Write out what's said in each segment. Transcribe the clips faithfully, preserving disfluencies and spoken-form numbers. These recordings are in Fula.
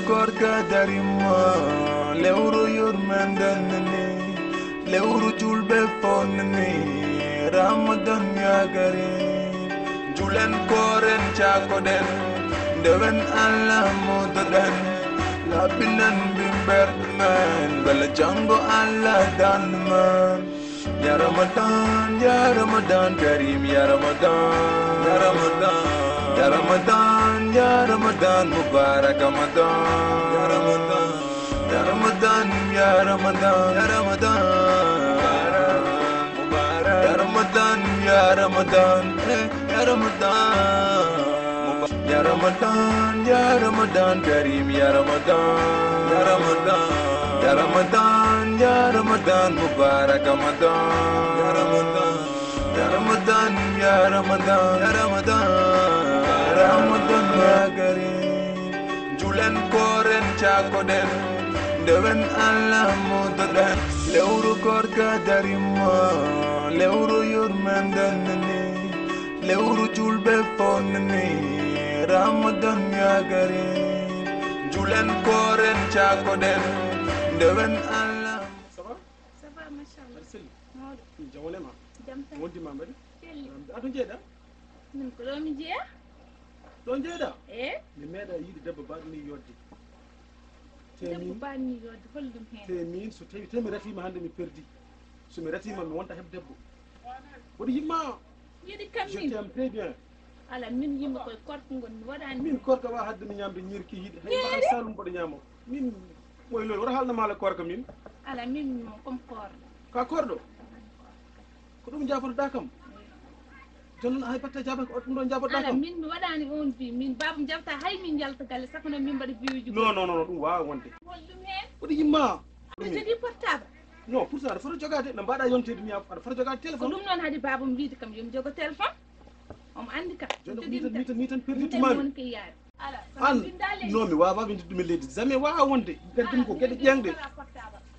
Koorka darima, lewru yurmenden ni, lewru julɓe fof ni, Ramadan yagari. Julen kooren caakoɗen, ndewen Allah mudoɗen, laɓɓinen mbimberde men, bala janngo Allah dan men. Ya Ramadan, ya Ramadan Karim, ya Ramadan, ya Ramadan, ya Ramadan, ya Ramadan Mubarak Ramadan, ya Ramadan, ya Ramadan, ya Ramadan, ya Ramadan Mubarak Ramadan, ya Ramadan, ya Ramadan, eh, ya Ramadan. Ya Ramadan, ya Ramadan Karim, ya Ramadan, ya Ramadan, ya Ramadan, ya Ramadan Mubarak Ramadan, ya Ramadan, ya Ramadan, ya Ramadan, ya Ramadan, ya Ramadan ya Karim. Julen kooren caakoɗen, ndewen Allah mudoɗen, lewru koorka darima, lewru yurmenden ni. Lewru julɓe fof ni, Ramadan yagari. Julen kooren caakoɗen, ndewen Allah. Ça va? Ça va, machallah. Aɗa selli? Mawɗo. Jam wonii ma? Jam tan. Wonde ma mbaɗi? Selli. Aɗa jeeɗa? Min ko ɗo mi jeeya. Ɗo jeeɗa? Eh? Mi meeɗa yiide debbo baɗɗo ni yodde. Te debbo min, baɗɗo ni yodde, hol ɗum heen? Te min, so tawi, tawi mi ratiima hannde, mi perdi. So mi ratiima, mi wonta heɓ debbo. Mboɗo yiɗ ma. Yiɗi kam min. Je t'aime très bien. Ala, min yimɓe koye koorka ngon mi waɗani. Min koorka wa hadde mi ñamde ñiiri kihiiɗe. Hay mbaɗa salum mboɗo ñaamo. Min moy loolu wata haalna maala koorka min. Ala, min mo comme koorɗo. Ka koorɗo? Ko ɗum jaabotoɗa kam? Jooni noon hay batte jaabata ko ɗum ɗon jaabotoɗa kam? Ala, min mi waɗani on bi, min baabam jaabata hay min yalta galle, saka noon min mbaɗa biwuji. Non, non, non, ɗum waawa wonde. Hol ɗum heen? Ko ɗum yimma? Aɗa jogii portable? Non, pourtant aɗa fota jogaade, no mbaɗa yonteede ni, aɗa fota jogaade téléphone. Ko ɗum noon haɗi baabam wiide kam yo mi jogo téléphone. Omo anndi kam. Jooni mi tan, mi tan, mi tan perdi tumaami. Woni ko yaari. Ala, an, non, mi waawaa winde ɗum e leydi. Jamais waawaa wonde. Gaddi ɗum ko geɗe ƴeeŋɗe.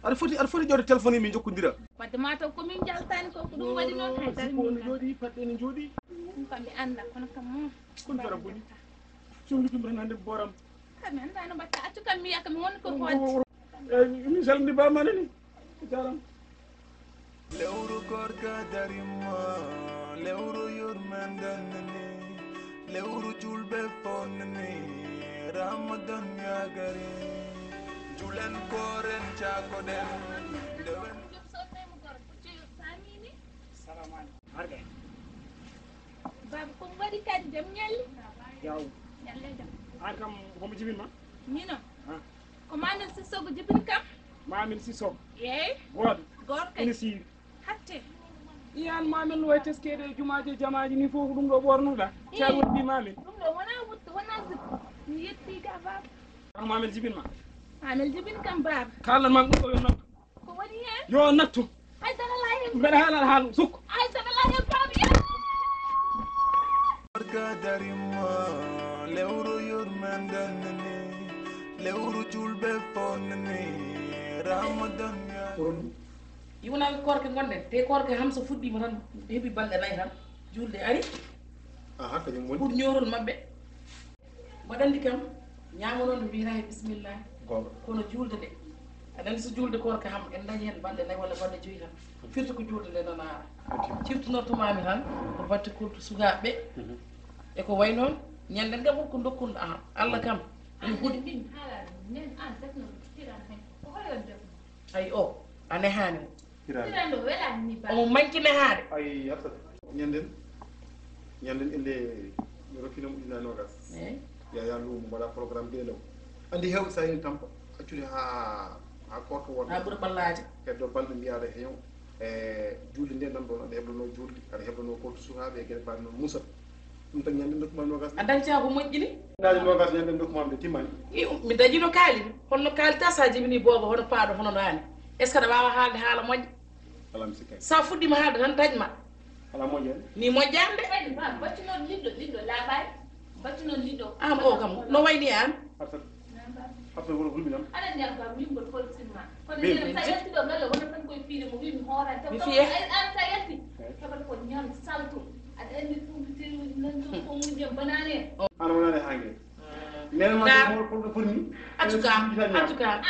Aɗa foti, aɗa foti ƴeewde téléphone, min njokkondira. Wadde ma taw ko min njaltani ko, ko ɗum waɗi noon, hay dara min njaltani. Jooɗi, paɗɗe ne jooɗi. Ɗum kam mi annda, kono kam, hmm. Kono dara boni. Cumli ɗum tan hannde booram. Kam mi annda no mbatta. Accu kam mi yaha, kam mi woni ko hoodde. Eeyi, min salmini baaba ma nani. Jaaraama. Lewru koorka darima, lewru yurmenden ni, lewru julɓe fof ni, Ramadan yagari. Julen kooren caakoɗen, ndewen. Salamu aleykum. Baaba, ko mi waɗi kadi, jam ñalli? Yaw. Ñalle jam. An kam, homo jibin ma? Mino? Ah. Ko Mamel Sissoko jibini kam? Mamel Sissoko? Eey. Gooto? Gooto kay. Ina siiwi. Hatte. Iyan Mamel no wayi teskeede e jumaaji e jamaaji ni fof ko ɗum ɗo ɓoornuɗa. Eey. Car woni mbi Mamel. Ɗum ɗo wona wuttu, wona zip. Mi yetti ka baaba. Ko Mamel jibin ma? Mamel jibini kam baaba. Kaalan ma ɗum ɗo yo noddu. Ko woni heen? Yo nattu. Hay dara alaa heen. Mbeɗa haala aɗa haala sukko. Hay dara alaa heen, baaba, yaa. Koorka darima, lewru yurmenden ni, lewru julɓe fof ni, Ramadan ya. Yiwna koorka ngonɗen, te koorka kam so fuɗɗiima tan, heɓi balɗe nayi tan, juulde ari. Aha, kañum woni. Pour ñoorol maɓɓe. Mboɗo anndi kam, ñaamo noon no wiyata he bisimilla. Goonga. Kono juulde de, aɗa anndi so juulde koorka kam, en dañi heen balɗe nayi walla balɗe joyi tan. Firti ko juulde nde nanaara. Effectivement. Ciftinortumaami tan ko batte koltu sukaaɓe ɓe. Mhm. E ko wayi noon, ñande ngam ko ndokkun, aha, Allah kam, ene huɗi. Min haala, min an tekno tiran hen. Ko hoyo def? Ay o, a nehaani mo. Hiraande. Hiraande o welaani ni ba. Omo manki nehaade. Ay, Hafsata. Ñanden, ñanden inde mi rokkino mo ujunnaje noogas. Eey. Yaya luumo mbaɗa programme de law. Anndi heewɓe so a yini tampa, accude haa, haa koorka wonta. Haa ɓura ɓallaade. Heddo balɗe mbiyaɗa heew. E juulde nde nan ɗon, aɗa heblano juulde, aɗa heblano koorka sukaaɓe e geɗe mbaɗe noon. Musa. Ɗum tan ñande ndokkuma noogas. A dañca ko moƴƴini? Ujunnaje noogas ñande ndokkuma de timmani. I, mi dañino kaali. Holno kaalta sa jibini booba hono paaɗo hono naane? Est-ce que aɗa waawa haalde haala moƴƴa? Alaa mi sikkaani. Sa fuɗɗiima haalde tan taƴ ma. Alaa moƴƴaani. Ni moƴƴaani de. Kadi ma battunoon liɗɗo, liɗɗo laaɓaani. Battunoon liɗɗo. Aan o kam, no wayni aan? Hafsat. Hafsat wuro hulɓinam. Aɗa anndi am kam yumgol kolsinma. Kono min, nena sa yalti ɗo galle wona tan koye piire mo wi mi hooran. Mi fiye. Ay, aan sa yalti. Eey. Heɓata ko ñaam salto. Aɗa anndi pompiteeruuji nan ɗum, pomuuji en banaani en. Aan wonani haa ngee. Nene ma Dar. Mo ko do furni. En tout cas, en tout cas.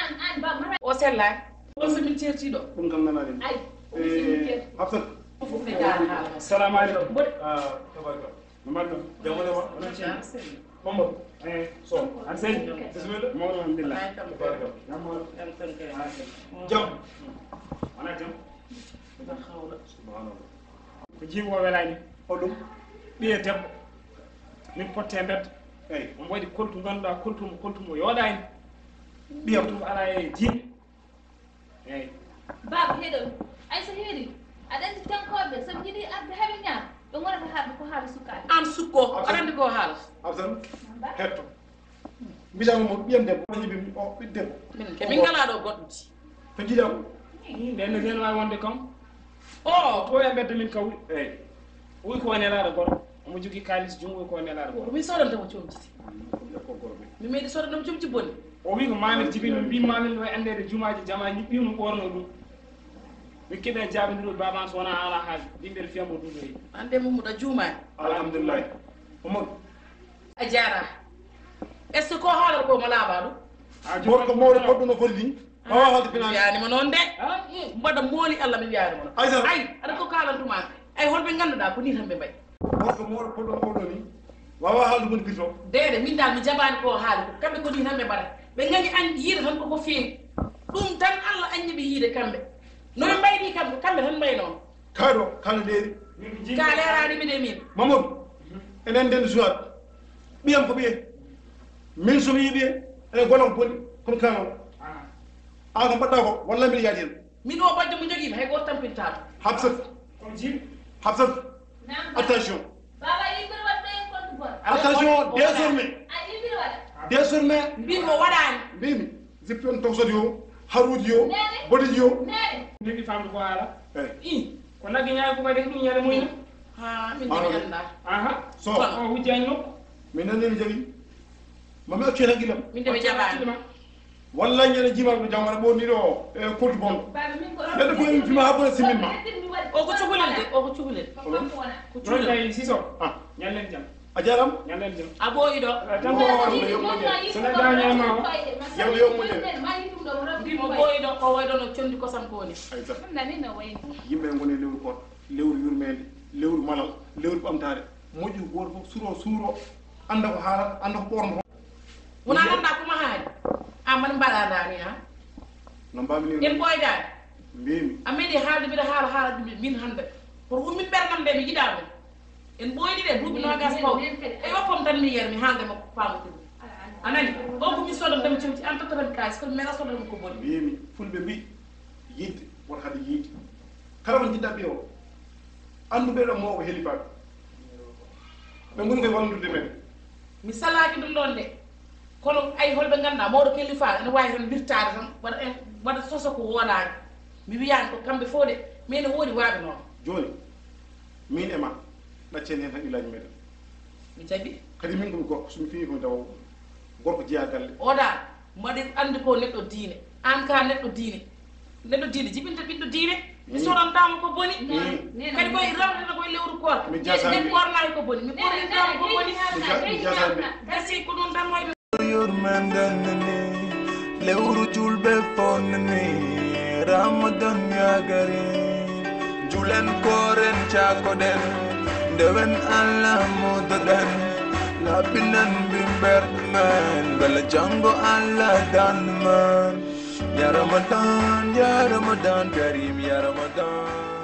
O sellaaki. O so min certiiɗo. Ɗum kam nanaɗen. Ay. Eh, Hafsat. Fof ne jaara haala. Salamu aleykum. Mboɗo. Ah, tabaraka. Mamadou. Jam woni ma? Wona ceen. Mamadou. Eh, so. An seen. Bismillah. Mawɗo, alhamdulillah. Ay, kam. Tabaraka. Jam woni. Jam tan kay. Ah, jam. Wona jam. Subhanallah. Ko jiimi o welaani. O ɗum. Ɓiye debbo. Min potte mbedda. Eyi. Omo waɗi koltu ngannduɗaa, koltu mo, koltu mo yooɗaani. Ɓiyam ɗum alaa e diine. Eyi. Baaba, heɗo. Ay, so heɗi. Aɗa anndi tankooɓe, so ɓe njiɗi arde haɓe ñaam, ɓe ngonata haalde ko haala sukaaɓe. An sukko, aɗa anndi ko haala. Absan, hetto. Mbiɗa mo ɓiyam debbo, o yiɓi o ɓiɗɗo debbo. Min ke, min ngalaa ɗo goɗɗo. To jiɗam. Nden no nden waawi wonde kam. O, to e mbedda min kawri. Eyi. Wi ko nelaaɗo goɗɗo. Omo jogii kaalis junngo ko nelaaɗo goɗɗo. Ko min soodanta mo comci. Ko gorko. Mi meeɗi soodanta mo comci boni. O wi ko maamin jibini, min mbi maamin no anndeede jumaaji jamaaji ɓiyum ɓorno ɗum. Mi keɓe jaabindirol baaba an so wonaa ala haaji. Yimɓe fiya mo ɗum ɗo. Ande mum muɗa juumaani. Alhamdulillah. Omo. A jaara. Est-ce que ko haalata ko mo laaɓaa ɗum? Gorko mawɗo poɗɗo no foti ni. Wawa haalde finance. Wiyaani mo noon de. Mbaɗa mooli Allah mi wiyaani mo noon. Aysata. Ay, aɗa ko kaalantuma. Ay, holɓe ngannduɗaa ko ni tan ɓe mbayi. Gorko mawɗo poɗɗo mawɗo ni. Wawa haalde moni birto. Deede, min dal mi jaɓaani ko haali ko. Kamɓe ko ni tan ɓe mbaɗata. Ɓe ngani an yiide tan koko feewi. Ɗum tan Allah anni ɓe yiide kamɓe. No ɓe mbayi ni kamɓe, kamɓe tan mbayi noon. Kaɗo, kala leeri. Ka leeraani mi de min. Mamadou, enen nden suwat. Ɓiyam ko ɓiye. Min so mi yiɓi e gollal boni, kono kano. An ko mbaɗɗa ko, walla mbiɗa yaadi hen. Min o bajjo mo jogiimi, hay gooto tampintaako. Hafsat. Hafsat. Naam, ba. Attention. Baba, yimɓe waɗ ɓe compte bor. Attention, désormais. A yimɓe waɗa. Désormais. Mbin mo waɗaani. Mbimi, zippi on toxosoɗi o, haruuji o, boɗeji o. Nene. Nene. Nini famde ko haala. Eh. I. Ko nagge ñaay ko kadi ɗum ñande mum. Ha, min de mi anndaa. Aha. So. Kono. O wujjaani nokku. Mi nani mi jaɓi. Ma mi accu hen hakkillam. Min de mi jaɓaani. Wallay ñande jiimaɓe ko jangana ɓorniɗo o, e koltu bonɗo. Neɗɗo ko en fima ha bona simmin ma. O ko cukalel de, o ko cukalel. Ko cukalel. Ɗon kay Sisoko. Ah. Ñallen jam. A jarama. Ñallen jam. A ɓooyi ɗo. Tan ko so neɗɗo ñaama o. Yewde yo moƴƴere. Mbimo ɓooyi ɗo, o way ɗo no condi kosam ko woni. Ay sa. Yimɓe ngoni lewru koɗo, lewru yurmeende, lewru malal, lewru ɓamtaare. Moƴƴu gooto fof suro, suuro, annda ko haalata, annda ko ɓornoto. Wona annda ko ma haali. A man mbaɗa ndani ha. No mbami ni. En ɓooydaani. Mbimi. A meeɗi haalde mbiɗa haala, haala ɗum min hannde. Kono won min ɓernam nde mi yiɗa ɗum. En ɓooydi de duuɓi noogas paw. E woppam tan mi yer mi haalde makko paamude ɗum. A nani? O ko mi sodanta mi cewti an tottata mi kaalis kono mera sodata mi ko boni. Mbimi fulɓe mbi yiɗde won hade yiide. Kala ko jiɗɗa ɓiyo anndu ɓeɗo mawɓe helifaɓe. Ɓe ngoni koye wallondirde men. Mi salaaki ɗum ɗon de. Kono ay holɓe ngannduɗaa mawɗo kellifaare ene waawi tan wirtaade tan waɗa en waɗa soso ko wooɗaani. Mi wiyaani ko kamɓe fof de, mais ene woodi waaɓe noon. Jooni, miin e ma, ɗaccen heen hakkillaaji meɗen. Mi jaɓi. Kadi min ko mi gorko, so mi fini ko mi dawowo. Gorko jeyaa galle. Oɗa mbaɗi anndi ko neɗɗo diine. Aan ka neɗɗo diine. Neɗɗo diine jibinta ɓiɗɗo diine. Mi soɗantaama ko boni. Kadi koye rawdata koye lewru koor. Mi jasaani. Mi ɓornaaki ko boni. Mi ɓornintaama ko boni. Mi ja- mi jasaani. Gasi ko ɗum tan wayɓe. Yurmenden ni, lewru julɓe fof ni, Ramadan yagari. Julen kooren cakoɗen, ndewen Allah mudoɗen, laɓɓinen bimber men, bala jango Allah dan men. Ya Ramadan, ya Ramadan Karim, ya Ramadan.